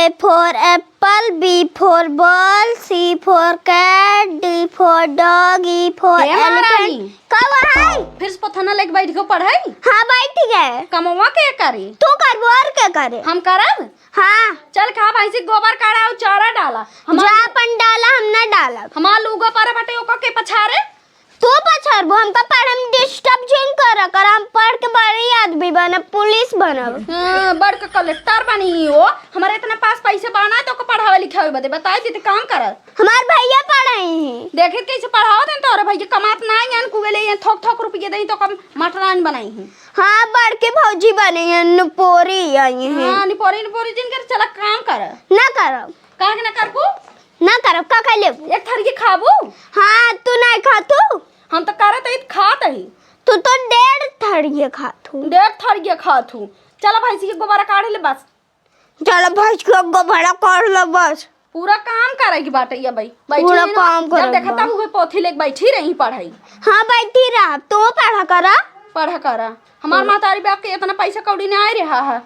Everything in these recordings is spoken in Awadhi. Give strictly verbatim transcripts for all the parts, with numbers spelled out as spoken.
A for apple, B for ball, C for cat, D for dog, E for हे elephant। महारानी। का हुआ है? फिर से पथना लेके बैठ के पढ़ाई? हाँ, बैठ गए। कमवा के करे? तू करबो और के करे? हम करब? हाँ। चल खा भैंसी गोबर काढ़ा और चारा डाला। हमार जा अपन डाला, हम ना डालब। हमार लूगा पर बटे ओका के पछारे? तू पछारबो, हमका पढ़े में disturb जिन कर, कर हम पढ़ के बड़ी आदमी बनब, पुलिस बनब। हाँ, बढ़ के कलेक्टर बनी हो। हमारे इतना पास पैसे बाना तो को पढ़ावे लिखावे बदे बताई देते काम कर। हमार भैया पढ़ाई हैं। देखित कैसे पढ़ावत हैं तोरे भैया, कमात नाई हैं, कुए ले हैं, थोक थोक रुपये दे तो कम मटरान बनाई हैं। हाँ, बड़की भौजी बनी हैं, नुपोरी आई हैं। हाँ, निपोरी निपोरी जिन कर चला काम कर। ना करब। काहे के ना करबू? ना करब, का कर लेबू? एक थरिये खाबू? हाँ, तू नहीं खातू? हम तो करत ही खात ही। तू तो डेढ़ थरिये खातू। डेढ़ थरिये खातू। चला भैंसी के गोबरा काढ़ ले बस। चला भैंस के गोबरा काढ़ ले बस। पूरा काम करे की बाटे ये भाई। बैठी पूरा रही ना, काम जब करे देखा बा। तब उहे पोथी लेके बैठी रही पढ़ाई। हाँ, बैठी रह, तू पढ़ा करा। पढ़ा करा। हमार महतारी बाप के इतना पैसा कौड़ी नहीं आए रहा है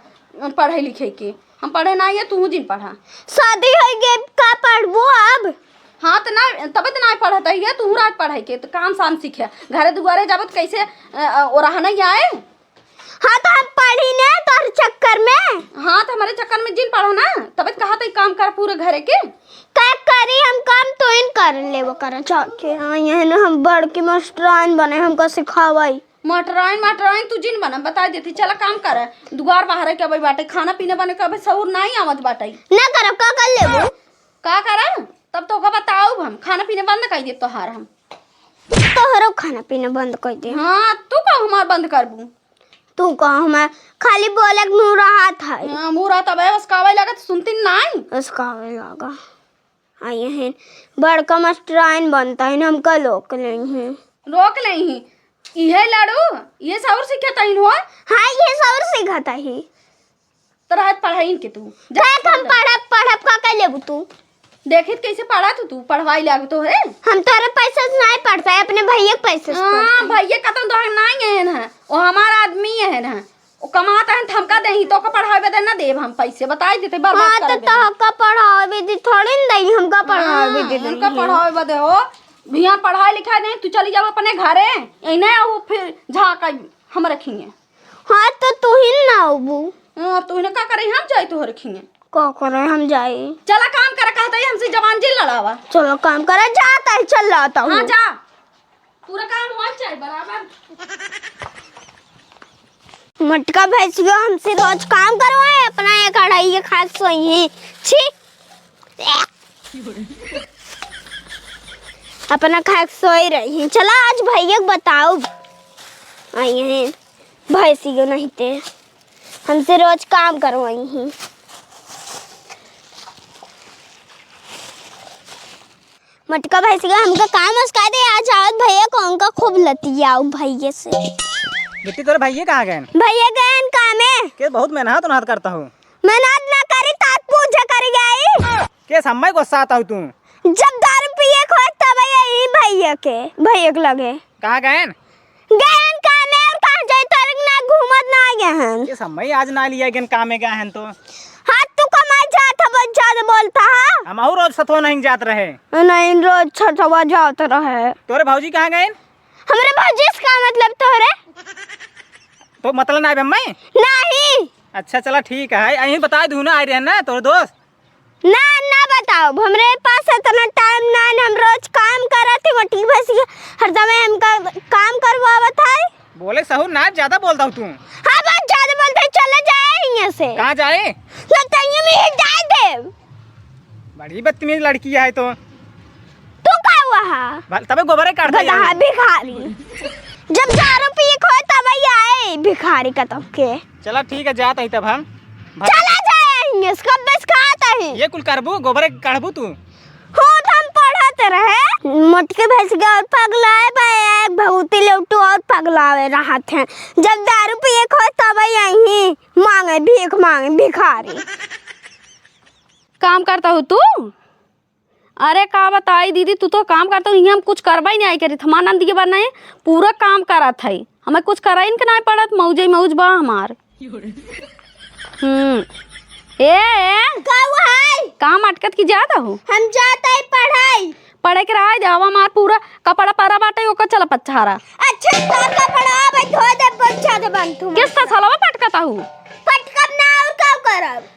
पढ़े लिखे के। हम पढ़े ना आइए, तू जिन पढ़ा। शादी हो गई, का पढ़बू अब? हाँ, तो ना, तब तो ना पढ़त है, तू रात पढ़े के, तो काम शाम सीखे। घरे दुआरे जाबत कैसे, अ, अ, ओरहा नहीं आए? हाँ, तो हम पढ़ी ने तोहरे चक्कर में। हाँ, तो हमारे चक्कर में जिन पढ़ा ना, तब तो कहा तो काम कर पूरे घरे के। का करी हम काम, तो इन कर लेबो करा, चल के। हाँ, यह ना हम बड़की मास्टराइन बने, हमका सिखावाई। मटराइन, मटराइन तू जिन बना, बताई देती, चला काम कर। दुआर बाहर के अबे बाटे, खाना पीना बने के अबे सौर नाई आवत बाटे। ना करब, का कर लेबू? का करा? तब तो ओका बताउब हम, खाना पीना बंद कर दे तोहार हम। तोहरो खाना पीना बंद कर दे। हाँ, तू का हमार बंद करबू? तू का हमार खाली बोले के मुँह रहत है। हाँ, मुँह रहत है, बस कावे लागत सुनती नाई। बस कावे लागा। आ यही बड़का मास्टराइन बनता है, हमका रोक लेइहीं। रोक लेइहीं? इहे लड़ू, इहे सौर सीखत हईन हो? हाँ, इहे सौर सीखत ही। तो रहत पढ़ाइन के तू। जा काहे के हम पढ़ब, पढ़ब का कर लेबू तू? देखित कैसे पढ़ा तू, तू पढ़वाई लाग तो है। हम तोरे पैसे से नहीं पढ़ता है, अपने भैया के पैसे से हाँ, पढ़ता है। भैया का तो दोहर नहीं है ना, वो हमारा आदमी है ना। ओ कमात हन, त हमका देही, तोका पढ़ावे बदे ना देब हम पैसे, बताई देते, बर्बाद हाँ, कर तो देते। तोहका पढ़ावे बदे थोड़ी न देही, हमका पढ़ावे हाँ, बदे उनका देही। पढ़ावे बदे हो, भिया पढ़ाई लिखाई देही, तू चली जाओ अपने घरे, यही नहीं आओ फिर झाँक हम रखिए। हाँ, तो तू ही ना आबू। हाँ, तू ही ना का करे, हम जाई तोहरे खिए। का करे, हम जाई। चला काम करे, कहता है हमसे जबान जिन लड़ावा। चलो काम करे, जाता है, चल आता हूँ। हाँ, जा। पूरा काम होना चाहिए बराबर। मटका भैंसियो हमसे रोज काम करवाए, अपना एक अढ़ाई खात सोई है। छी। अपना खाए के सोई रही है। चला आज भैया के बताउब। आई हैं भैंसियो नहीं ते। हमसे रोज काम करवाई हैं। मटका भैंस के हमका काम उसका दे, आज आवत भैया को उनका खूब लतियाउब भैया से। बेटी, तोरे भैया कहाँ गए? भैया गए हैं कामे। के बहुत मेहनत उन्हात करता हो। मेहनत ना करी, तात पूजा करी गई। के समय गुस्सा आता हो तू? जब दारू पिए को है, तब यही भैया के, भैया के लगे। कहाँ गए? गए हैं कामे और कहाँ जाए, तोरे ना घूमत ना गए हैं। ये समय आज ना लिया गए कामे गए हैं तो। हाँ, तू कमाई जात है, बहुत ज्यादा बोलता है। हम और रोज सतवा नहीं जात रहे। नहीं, रोज सतवा जात रहे। तोरे भौजी कहाँ गए? हमरे भौजी से का मतलब तोहरे? तो मतलब ना बे मैं? नहीं। अच्छा, चला ठीक है, यहीं बता दूँ ना, आए रहे ना तोरे दोस्त। ना, ना बताओ, हमरे पास इतना टाइम ना है, हम रोज काम करत ही, मटकी भैंस के हर समय हमका काम करवावत है। बोले सहूर ना, ज्यादा बोलता हो तू। हाँ, बहुत ज्यादा बोलते हैं, चले जाए यहाँ से। कहाँ जाए? ना तो ये में जाए दे। बड़ी बदतमीज लड़की है तो। तू का हुआ है? भल-, तबे गोबरे काढ़ता गधा है। भिखारी। जब दारू पी के होए तब ही आए भिखारी कतम के। चला ठीक है, जात ही तब हम। भल- चला जाए, इसका बस खात ही। ये कुल करबू, गोबरे काढ़बू तू। हो तो हम पढ़त रहे। मटके भैंस के और पगलाए बा, एक भभूति लेउटू और पगलावे रहत हैं। जब दारू पिए के होए तब यहीं मांगे, भीख मांगे, भिखारी। काम करता हो तू? अरे का बताई दीदी, तू तो काम करता हो, इहाँ हम कुछ करबा ही नहीं आई करी। हमार नंद के बा नहीं, पूरा काम करत है, हमें कुछ कराइन के नहीं पड़त, मौजे मौज बा हमार। हम्म। ए, ए। का हुआ? काम अटकत कि जात हऊ? हम जात हई पढ़ाई। पढ़े के रहा जावा, हमार पूरा कपड़ा परा बाटे, ओकर चला पछारा। अच्छा, तोर कपड़ा आवे धो दे, बच्चा दे बन तू। किस त सलवा पटकत हऊ? पटकब ना और का करब?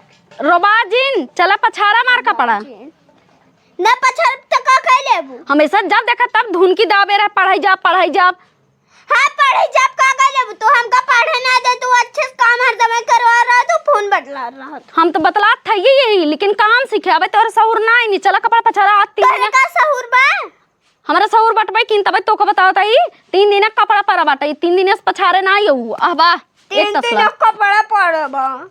रोबा जिन, चला पछारा मार कपड़ा। ना पछारब त का कह लेबू? हमेशा जब देखा तब धुनकी दाबे रहे, पढ़ाई जा, पढ़ाई जा। हाँ, पढ़े जब का कर लेबू तू? हमका पढ़े ना दे, तू अच्छे से काम हरदम करवा रहा, तू फोन बतला रहा। हम तो बतलात था ये यही, लेकिन काम सीखे, अबे तोर सहूर ना आई, चला कपड़ा पछारा, आज तीन तोहरे दिन का सहूर बा? हमरा सहूर बटबे किन तबे तोके बतावत हई, तीन दिन कपड़ा परा बाटे, तीन दिन से पछारे ना आऊ, अहबा, एक तीन दिन तसला। कपड़ा परा बा।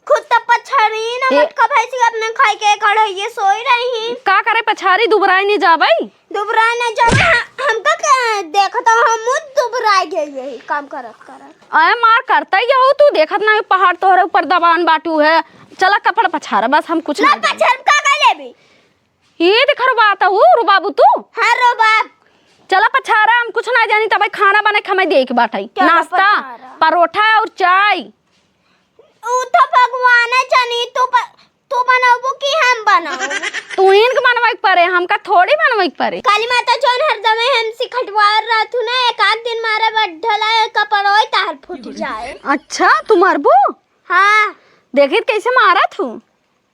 खुद त पछारी ना ए- मटका भैंसी अपने खाई के कढ़ाइए सोई रही। का करे पछारी, दुबराई नहीं जाबई? दुबराई नहीं जाबई, हम, हमका के देखत हो, हम मुँह दुबराई गई यही काम करत करत। अरे मार करता ही हो तू, देखत नहीं पहाड़ तोहरे ऊपर दबान बाटू है। चला कपड़ा पछारा, बस हम कुछ ना नहीं जानी। पछार का कर लेबी? ये देख रो बात हूँ, रो बाबू तू। हाँ रो बाप। चला पछारा, हम कुछ ना जानी, तबे खाना बने के हमें देख बाटई। चला नाश्ता, पछारा। परोठा और चाय। उ तो भगवान जानी, तू ब-, तू बनाबू कि हम बनाऊ? तू इनके बनवाई के परे, हमका थोड़ी बनवाई के परे। काली माता जौन हरदमे हमसे खटवार रहत हूँ ना, एक आध दिन मारे बड्ढला, एक कपड़ोई तार फूट जाए। अच्छा, तू मरबू? हाँ। देखित कैसे मारत हूँ।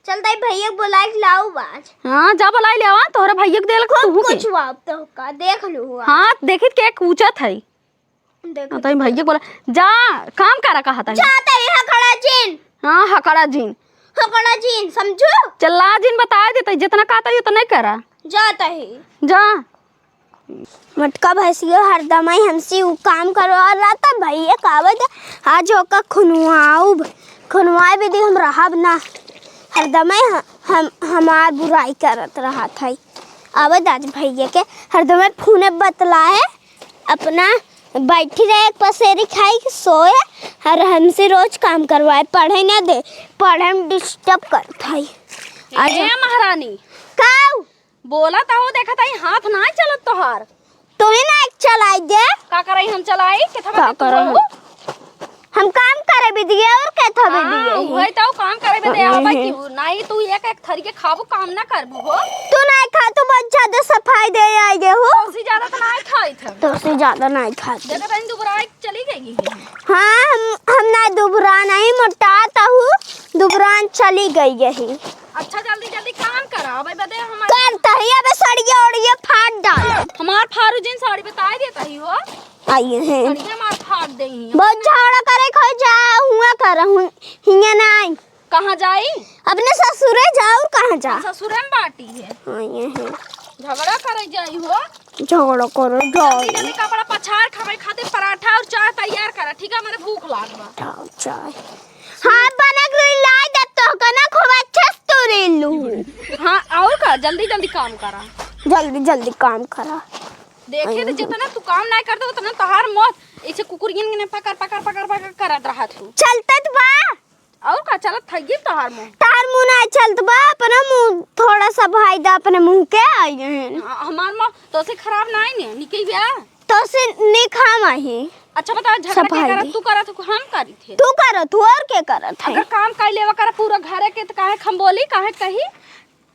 चल ताई भैया के बोला के लाऊ आज। हाँ, जा बोलाई ले आवा, तोहरा भैया के देलक खूब तू के। कुछ बाप तो का देख लू हुआ। हाँ, देखित के कूचत है। देख हाँ, ताई भैया के बोला, जा काम करा कहा ताई। जा ताई हकड़ा जिन। हाँ, हकड़ा जिन। हकड़ा जिन, समझू? चला जिन बता देते, जितना कहता है उतना ही करा। जा ताई। जा। मटका भैंसियो हरदमई हमसे उ काम करवा रहा था, भैया का आवत है, आज ओका खुनवाउब, खुनवाए भी दी हम रहब ना, हरदमई ह-, हम, हमार बुराई करत रहत है। आवत आज भैया के हरदमई फोने बतलाए, अपना बैठी रहे एक पसेरी खाई के सोए, और हमसे रोज काम करवाए, पढ़े ना दे, पढ़े में डिस्टर्ब करत है। आज ए महारानी। काऊ? बोला त हो, देखत हई हाथ नाई चलत तोहार। तू ही नाई चलाई दे। का करई हम चलाई? केथा का बनी तू करई हो? हम? हम काम करे भी दिए और केथा भी हाँ, दिए ही। उहे तो काम करे भी दे, हम्म, आवे हम्म। कि नाई तू एक एक थरी के खाबू, काम ना करबू हो। तू नाई खा, तू बहुत ज्यादा सफाई दे आई दे हो। तोसे ज्यादा तो नाई खाई थे। तोसे ज्यादा नाई खाती। देखत हई दुबराई चली गई है। हाँ, हम, हम ना दुबरान आई, मोटात हूँ, दुबरान चली गई यही। अच्छा, जल्दी जल्दी काम करा, अबे बदे हमार करत ही, अबे सड़िया ओड़िया फाड़ डाल। हमार फारू जिन साड़ी बताई देता ही हो। आई है। सड़िया मार फाड़ दे ही। बहुत झगड़ा करे खो जा, हुआ कर, हुआ, हिया ना आई। कहाँ जाई? अपने ससुरे जाऊ, कहाँ जा? ससुरे में बाटी है। हाँ, ये है। झगड़ा करे जाई हो। झगड़ा करे जाई। जल्दी जल्दी कपड़ा पछार, खावे खातिर पराठा और चाय तैयार करा, ठीक है? हमारे भूख लाग बा। चाय, चाय। हाँ, बना के लाई दे तो के ना, खूब अच्छा से तू रीलू। हाँ, और का? जल्दी जल्दी काम करा। जल्दी जल्दी काम करा। देखे तो जितना तू काम नहीं करते, उतना तोहार मौत ऐसे कुकुरियन के ने पकड़, पकड़, पकड़, पकड़ करत रहा तू। चलते तो बा। और का चलत है ये तोहार मुंह? तोहार मुंह ना चलत बा, अपना मुंह थोड़ा सा भाई दा अपने मुंह के आई हैं। हाँ, हमार मुंह तोसे खराब ना आई ने, निकल गया। तोसे निक हम आई। अच्छा बताओ, झगड़ा के सफाई करत दी। तू करत हो, हम करी थे? तू करत हो और के करत है? अगर काम कर लेवा कर पूरा घरे के तो काहे हम बोली, काहे कही?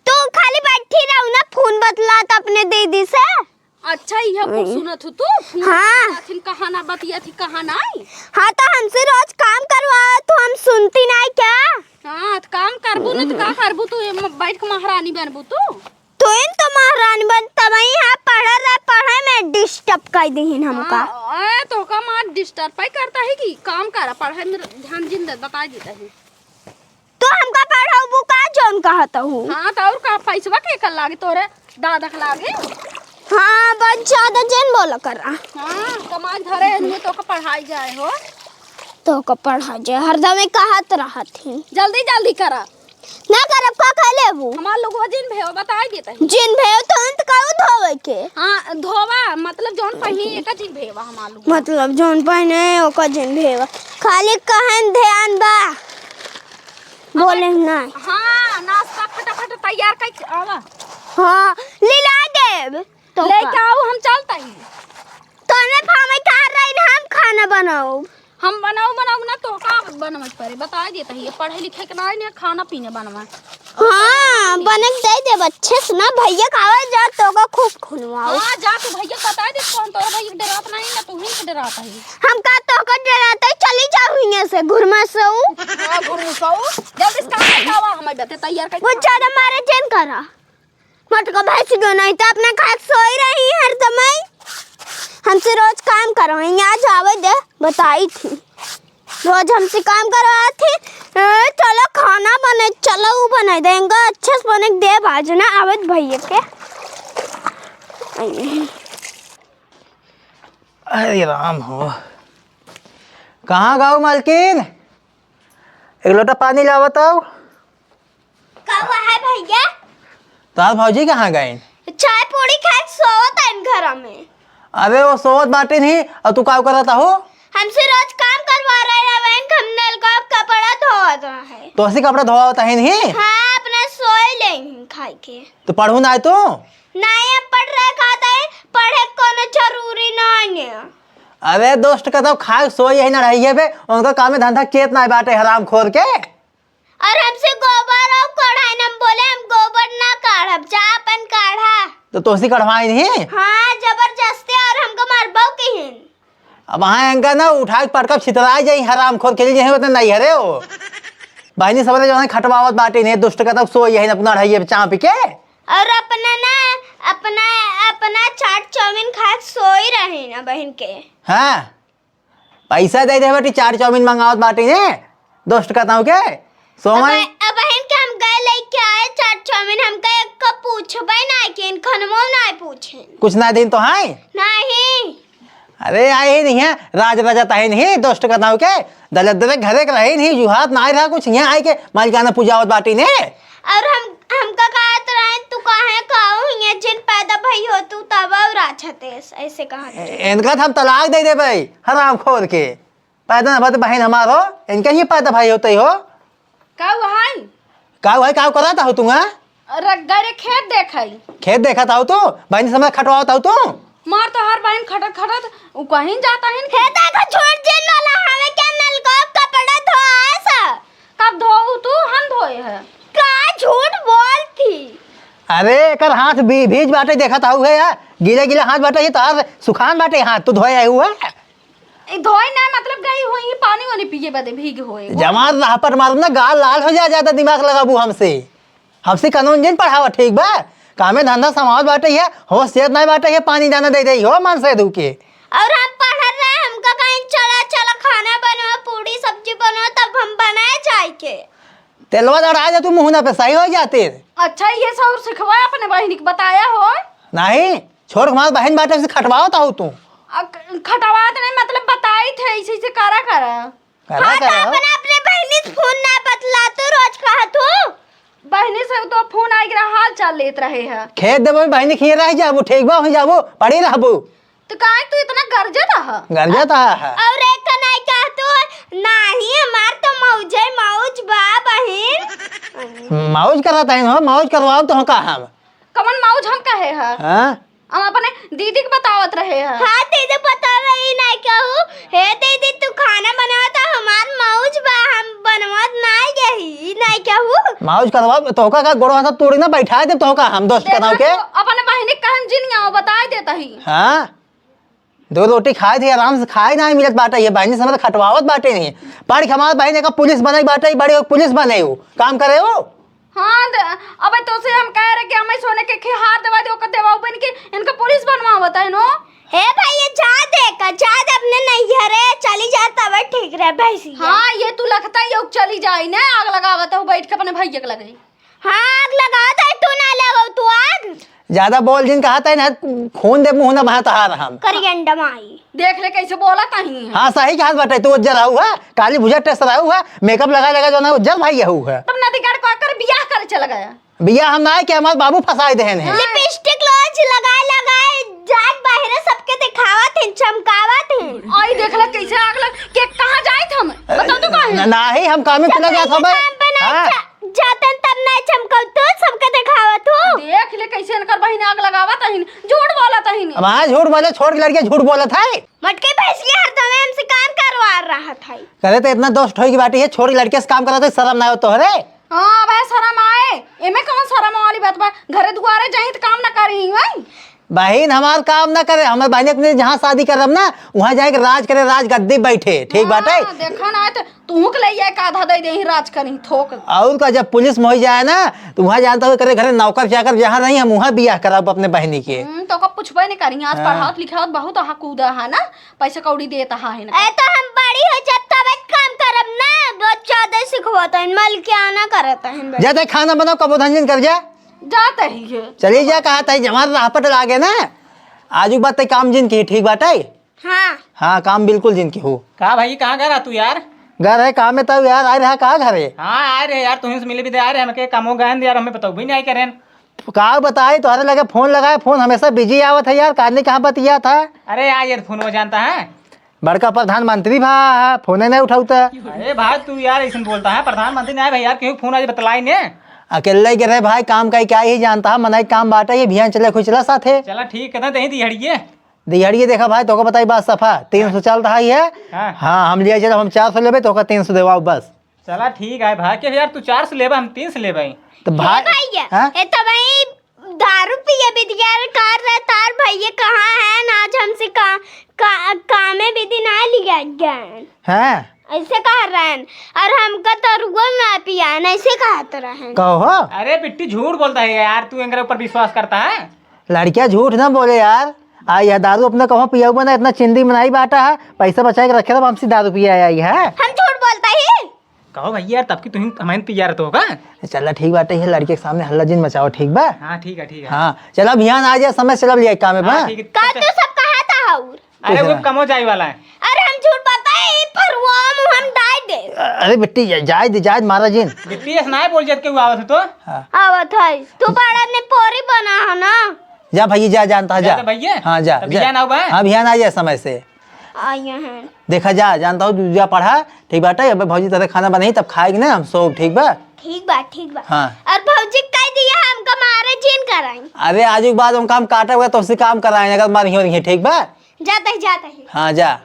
तू खाली बैठी रहू ना, फोन बतलात अपने दीदी से। अच्छा, इहे कुल हम्म। सुनत हो तू? फोन हाँ। बतियाथिन, कहाँ ना बतियाथी, कहाँ नाई? हाँ, तो हमसे रोज काम करवा, तो हम सुनती नाई क्या? हाँ, तो काम करबू ना, तो का करबू तू? ये म-, बैठ के महारानी बनबू तू? तू इन तो महारानी बन, तबही यहाँ पढ़े रहे, पढ़े में डिस्टर्ब कर दीहिन हमका। हाँ, ए, तो का मार डिस्टर्ब ही करता है कि काम करा, पढ़े में ध्यान जिन दे, बता देता है। तू हमका पढ़ाऊ का जौन कहत हूँ? हाँ, तो और का, पैसवा के कर लागे तोरे दादा के लागे? हाँ, बहुत ज्यादा जिन बोला करा। हाँ, कमाई धरे इनमें तो का पढ़ाई जाए हो। तो का पढ़ाई जाए, हरदम ही कहत रहत ही। जल्दी, जल्दी करा। ना करब का खा लेबू? हमार लोगवा जिन भेव बताई देता है। जिन भेव तो अंत का धोवे के। हाँ, धोवा, मतलब जौन पहिने एका जिन भेवा हमार लोगवा। मतलब जौन पहिने ओका जिन भेवा। खाली कहन ध्यान बा। बोले नहीं। हाँ, नाश्ता फटाफट तैयार करके आवा। हाँ, लिला देब। तो लेके का? आओ, हम चलता ही। तने फामे का रही, हम खाना बनाओ। हम बनाओ, बनाओ ना, तो का बनवे के पड़े? बता देता ही, पढ़े लिखे के ना, ना खाना पीने बनवा। हाँ। हाँ, बने के दे देब अच्छे से ना, भैया का आवाज जा तो का खूब खुनवाओ। हाँ, जा तू भैया का बताइ दे, कौन तोरा भैया के डरात नहीं ना, तू ही के डरात है। हम का तो का डरात है, चली जाओ हियां से, घुरमुसाऊ। हाँ, घुरमुसाऊ, जल्दी से काम बतावा, हमारे बते तैयार कर। वो ज्यादा मारे जेन करा। मटका भैंस गो नहीं तो अपना खाए सोई रही हर समय। हमसे रोज काम करवाई, आज आवे दे, बताई थी। रोज हमसे काम करवा थी। ए, चलो खाना बने, चलो वो बने देंगे, अच्छे से बने देब आज ना, आवत भैया के। अरे राम हो, कहाँ गाऊ मालकिन? एक लोटा पानी लावत आओ। का हुआ है भैया? तोहार भौजी कहाँ गइन? चाय पूड़ी खाए के सोवत हइन घर में। अरे वो सोवत बाटिन ही, और तू का करत हो? हमसे रोज काम करवा रहे हैं, वहीं हम नलका कपड़ा धोवत रहे। तो हसी कपड़ा धोवत हइन ही? हाँ, अपना सोई ले ही खाए के। तो पढ़ू ना तू? नहीं, हम पढ़ रहे खाते हैं, पढ़े कोनो जरूरी नहीं है। अरे दोस्त का तो खाए सोई यही ना रही है बे, उनका काम धंधा खेत ना बाटे हराम खोर के। और हमसे गोबर और कढ़ाई न बोले, हम गोबर ना काढ़ब, जा अपन काढ़ा। तो तोसी कढ़वाई नहीं? हाँ, जबरदस्ती और हमको मारबो की हिन। अब हाँ, एंगा ना उठा के पटका छितरा जाई, हराम खोर के लिए यहीं बता नहीं हरे हो। बहनी सबरे जो है खटवावत बाटी नहीं, दुष्ट का तब सो यही अपना रहिए चाँप के। और अपना ना, अपना, अपना चाट चाउमीन खा के सोई रही ना बहन के। हाँ, पैसा दे दे बेटी, चाट चाउमीन मंगावत बाटी ने, दोस्त कहता हूँ के, सोमन। अब, अब बहन के हम गए लेके आए चाट चाउमीन, हमका एक को पूछबे ना कि इन खनमो ना पूछे। कुछ ना दिन तो है? नहीं। अरे आए ही नहीं है, राज राजा तो है नहीं, दोस्त कहता हूँ के, दलत दलत घरे के रहे नहीं, जुहात ना आए रहा कुछ, यहाँ आए के मालिकाना पूजा होत बाटी ने। और हम, हमका कहत रहे, "तू काहे खाऊ हियाँ, जिन पैदा भई हो तू तब और राछत है," ऐसे कहत रहे। ए-, इनका तो हम तलाक दे देबे, हराम खोर के। पैदा ना भत बहन हमार हो, इनका ही पैदा भाई होते हो। का हुआ है? का हुआ है, का करत हो तुम, हाँ? अरे, गए रे खेत देखई। खेत देखत हो तू? बहन से मैं खटवावत हो तू? मार तो हर बहन खटत खटत उ कहीं जाता है। हे देखो, झूठ जिन वाला हमें क्या नलको कपड़ा धोआ है सा? कब धोऊ तू? हम धोए है। का झूठ बोल थी? अरे, एकर हाथ भी-, भीज बाटे, देखत हऊ है यार, गीला गीला हाथ बाटे, ये तोहार सुखान बाटे हाथ, तू धोए आए हुआ। ए, धोए ना, मतलब गई हुई ही पानी वानी पिए बदे भीग होए। जवान राह पर मालूम ना, गाल लाल हो जाए, ज्यादा दिमाग लगाबू हमसे। हमसे कानून जिन पढ़ावा, ठीक बा? कामे धंधा समाज बाटे है, होश सेहत नहीं बाटे है, पानी दाना दे दे हो मन से धुके। और हम पढ़त रहे, हमका कहीं चला, चला खाना बनाओ, पूड़ी सब्जी बनाओ, तब हम बनाए जाए के। तेलवा दौड़ा दे तू मुहना पे, सही हो जाते। अच्छा, ये सब सिखवा अपने बहिनी के बताया हो? नहीं, छोड़, हमार बहन बाटे से खटवावत हो तू। अ, ख-, खटवावत नहीं, मतलब बताई थे, ऐसे, ऐसे करा, करा। करा, हाँ, तो करा। अपने, अपने बहिनी से फोन ना बतला तू, रोज कहा तू। बहिनी से तो फोन आइ रहा, हाल चाल लेत रहे है। खेत देबो में बहिनी खिए रह जाबू, ठीक बा, हो जाबू, पड़ी रहबू। तो काहे तू इतना गरजत ह? गरजत ह। और एक नहीं कह तू, नाही, हमार तो मौजे मौज बा बहिन। मौज करत है हो, मौज करवाओ तो का हम? कमन मौज हम कहे ह? हाँ? हम अपने दीदी के बतावत रहे ह। हाँ, दीदी बता रही नहीं कहू, "हे दीदी, तू खाना बनावत ह, हमार मौज बा, हम बनवत नहीं यही, नहीं कहू।" मौज करवाओ तो का, का गोड़वा सब तोड़ी ना बैठा दे तो का हम दोस्त देख कनाव के? तू अपने बहिनी के कहन जिन आओ, बताए देता ही। हाँ? दो रोटी खाए थे, आराम से खाए ना मिलत बाटे, ये बहनी से मतलब खटवावत बाटे नहीं। पढ़ के हमार बहन एक पुलिस बने बाटे, बड़ी पुलिस बने हो, काम करे हो। हाँ, द-, अबे तो से हम कह रहे कि हमें सोने के खिहार दवा दे, ओकर देवा बन के इनका पुलिस बनवावत है नो। हे भाई, ये जा दे का, जा दे अपने नैहरे, चली जा तब ठीक रहे भैंसिया। हाँ, ये तू लगता है, ये चली जाई ना, आग लगावत हो बैठ के अपने भैया के लगे। हाँ, आग लगावत है, तू ना लगाओ तू आग। ज्यादा बोल जिन कहा तही ना, खून दे मुँह ना बहा तहार हम। करियंडा माई। देख ले कैसे बोला तही। हाँ, सही कहा बाटे, तू उज्जर हऊ है, काली भुजा टेस्ट रहू है, मेकअप लगा लगा जो ना उज्जर भाई हऊ है। तब नदीगढ़ को आकर बियाह करे चला गया। बियाह हम ना आए कि हमार बाबू फंसाए देहन है। लिपस्टिक रोज लगाए लगाए जात बाहरे सबके दिखावत हैं, चमकावत हैं। आई देख ले कैसे आग लग के कहाँ जाए थे हम? बताओ तो कहाँ है? ना, ना ही हम काम में चला गया था भाई। काम पे ना हाँ। जा-, जातन तब नहीं चमकौत हो, सबके देखावत हो। देख ले कैसे इनकर बहिन आग लगावत हइन, झूठ बोलत हइन। अब हाँ, झूठ बोले, छोड़ के लड़के झूठ बोलत है। मटके भैंसिया हरदम हमसे काम करवा रहा था। करे तो इतना दोस्त होई की बाटी है, छोड़ के लड़के से काम करत है, शर्म ना हो तोहरे? हाँ, अब है शर्म आए, एमे कौन घरे दुआरे जाई त काम ना करी, वही। बहिन हमार काम ना करे, हमार बहिन अपने जहाँ शादी करब ना, वहाँ जाए के राज करे, राज गद्दी बैठे, ठीक बाटे? हाँ, देखा ना, तो तू के ले जाए का आधा दे दे, राज करी थोक। और का, जब पुलिस में हो जाए ना, तो वहाँ जानता हो, करे घरे नौकर चाकर जहाँ रही, हम वहाँ बियाह कराब अपने बहिनी के। हम्म, तो का पूछबे नहीं करी, आज हाँ। पढ़ावत लिखावत बहुत अहा कूदा है ना, पैसा कौड़ी देता है ना। ए, तो हम बड़ी हो जात तब काम करब ना, बहुत ज्यादा सिखवत है, मलकियाना करत है। जा ते खाना बनाओ, कबो धंजन कर जा। जात ही है। चली जा, कहा तई जवान राह पट लागे ना। आजू बात तई काम जिन की, ठीक बाटे? हाँ। हाँ, काम बिल्कुल जिन की हो। का भाई, कहाँ गया रहा तू यार? घर है, काम में तब यार, आए रहा, कहाँ घर है? हाँ, आए रहे यार, तुहीं से मिले भी दे आए रहे, हमके कामो गए यार, हमें बताओ भी नहीं करें। का बताई, तोहरे लगे फोन लगाए, फोन हमेशा बिजी आवत है यार, कानी कहाँ बतिया था? अरे यार, ये फोन वो जानता है? बड़का प्रधानमंत्री भा, फोने नहीं उठाउता। अरे भाई, तू यार ऐसे बोलता है, प्रधानमंत्री नहीं भाई यार, क्यों फोन आज बतलाई ने? अकेले ही रहे भाई, काम का क्या ही जानता है, मनाई काम बाटा, ये भियान चले खुचला साथे। चला ठीक, कितना दे दी हड़िए? दिहाड़िए देखा भाई, तोका बताई बात सफा, तीन सौ चल रहा ही है। हाँ। हाँ, हम लिया चलो, हम चार सौ लेबे, तोका तीन सौ देवाओ बस। चला ठीक है भाई, के यार तू चार सौ लेबे, हम तीन सौ लेबे। तो ए भाई, भैया, हाँ? ए तो भाई दारू पिए बिदियार कार रहे तार भैया कहाँ है ना, आज हमसे का, का, कामे बिदी ना लिया गए। हाँ। ऐसे कह रहे हैं, और हमका दरुआ ना पिया, ऐसे कहत रहे हैं। कहो हो। अरे बिट्टी झूठ बोलता है यार, तू इनके ऊपर विश्वास करता है? लड़किया झूठ ना बोले यार, आ यह दारू अपना कहो पियाऊ बना, इतना चिंदी बनाई बाटा है, पैसा बचाए के रखे तब हमसे दारू पिया आई है। हम झूठ बोलता ही। कहो भैया यार, तब की तुम हमें पिया रहते हो का? चला ठीक बाटे, ये लड़के के सामने हल्ला जिन मचाओ, ठीक बा? हाँ ठीक है, ठीक है। हाँ, चला भियान आ जाए समय, चला लिया काम में बा। हाँ, ठीक है। का तू सब कहा था और? अरे वो कमो जाए वाला है। अरे हम झूठ बताए, ई पर वो हम, हम डाल दे। अरे बिट्टी जा-, जाए दे, जाए दे, मारा जिन। बिट्टी ऐसा ना बोल जत के वो आवत है तो। हाँ। आवत है। तू बड़ा ने पोरी बना है ना। जा भैया, जा, जानता है, जा जा। तो भैया। हाँ, जा, तब जा। भियान आऊ बा? हाँ, भियान आ जाए समय से। आए हैं। देखा जा, जानता हूँ, तू जा पढ़ा, ठीक बाटे, अब भौजी तोरे खाना बनाई, तब खाएगी ना, हम सोब, ठीक बा? ठीक बा, ठीक बा। हाँ। और भौजी कह दिया हमका मारे जिन कराई। अरे, आज के बाद हम काम काटे हुए, तो उससे काम कराए, अगर मारी हो रही है, ठीक बा? जाता ही, जाता ही। हाँ, जा।